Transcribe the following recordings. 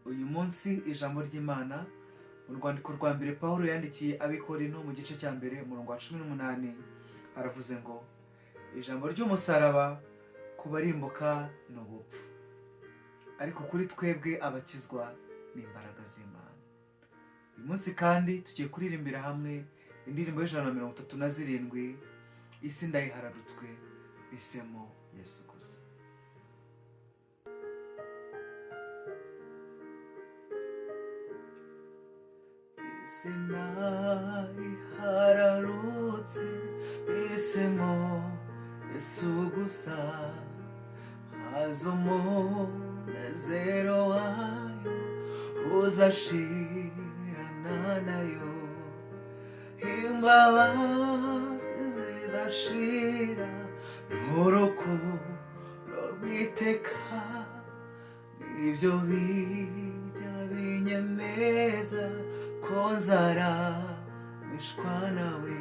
Uyu munsi ijambo ry'Imana mu rwandiko rwa mbere Pawulo yandikiye ab'i Korinto mu gice cya mbere umurongo wa 18 haravuze ngo ijambo ry'umusaraba ku barimbuka ni ubupfu, ariko kuri twebwe abakizwa ni imbaraga z'Imana. Uyu munsi kandi tugiye kuririmbira hamwe indirimbo y'137, Isi ndayihararutswe, mpisemo Yesu gusa. Isi ndayihararutse, mpisemo Yesu gusa, haza umunezero wayo uzashirana nayo, imbabazi zidashira n'urukundo rw'iteka, nibyo bijya binyemeza ko nzaramishwa nawe.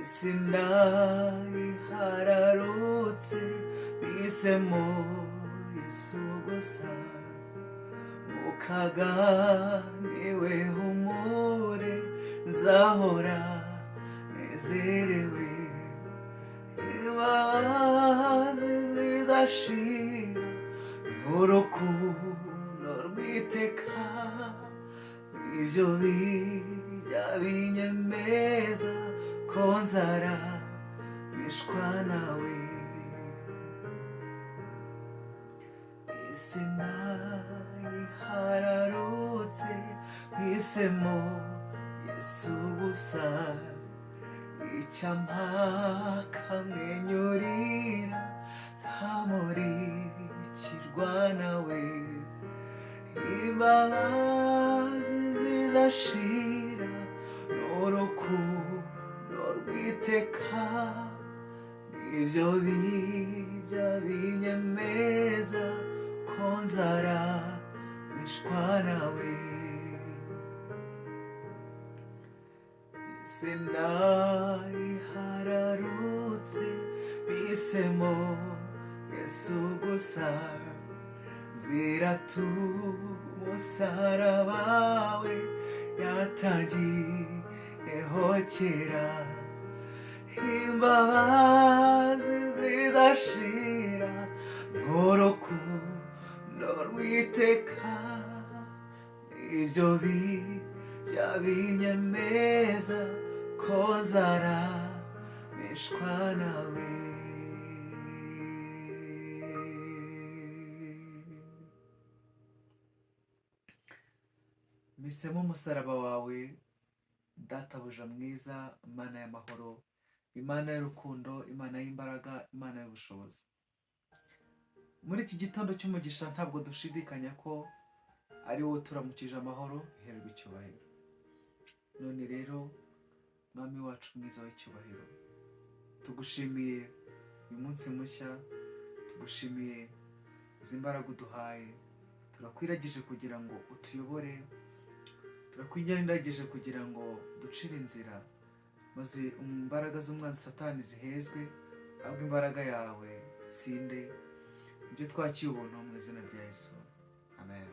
Isi ndayihararutse, mpisemo Yesu gusa, mu kaga niwe humure nzahora nezerewe, imbabazi zidashira n'urukundo rw'iteka, nibyo bijya binyemeza ko nzaramishwa nawe. Isi ndayihararutse, mpisemo Yesu gusa, icyampa akamwenyurira nkamurikirwa nawe, imbabazi zidashira n'urukundo rw'iteka, nibyo bijya binyemeza ko nzaramishwa nawe. Isi ndayihararutse, mpisemo Yesu gusa, zirata umusaraba we yatangiyeho kera, imbabazi zidashira n'urukundo rw'iteka, ibyo bijya binyemeza ko nzaramishwa nawe. Mpisemo umusaraba wawe, databuja mwiza, Imana y'amahoro, Imana y'urukundo, Imana y'imbaraga, Imana y'ubushobozi. Muri iki gitondo cy'umugisha ntabwo dushidikanya ko ari wowe uturamukije amahoro, ihererwa icyubahiro. None rero Mwami wacu mwiza w'icyubahiro, tugushimiye uyu munsi mushya, tugushimiye izi mbaraga uduhaye, turakwiragije kugira ngo utuyobore, turakwiragije kugira ngo ducire inzira, maze imbaraga z'umwanzi Satani zihezwe, ahubwo imbaraga yawe itsinde ibyo twakiye ubuntu mu izina rya Yesu. Amen.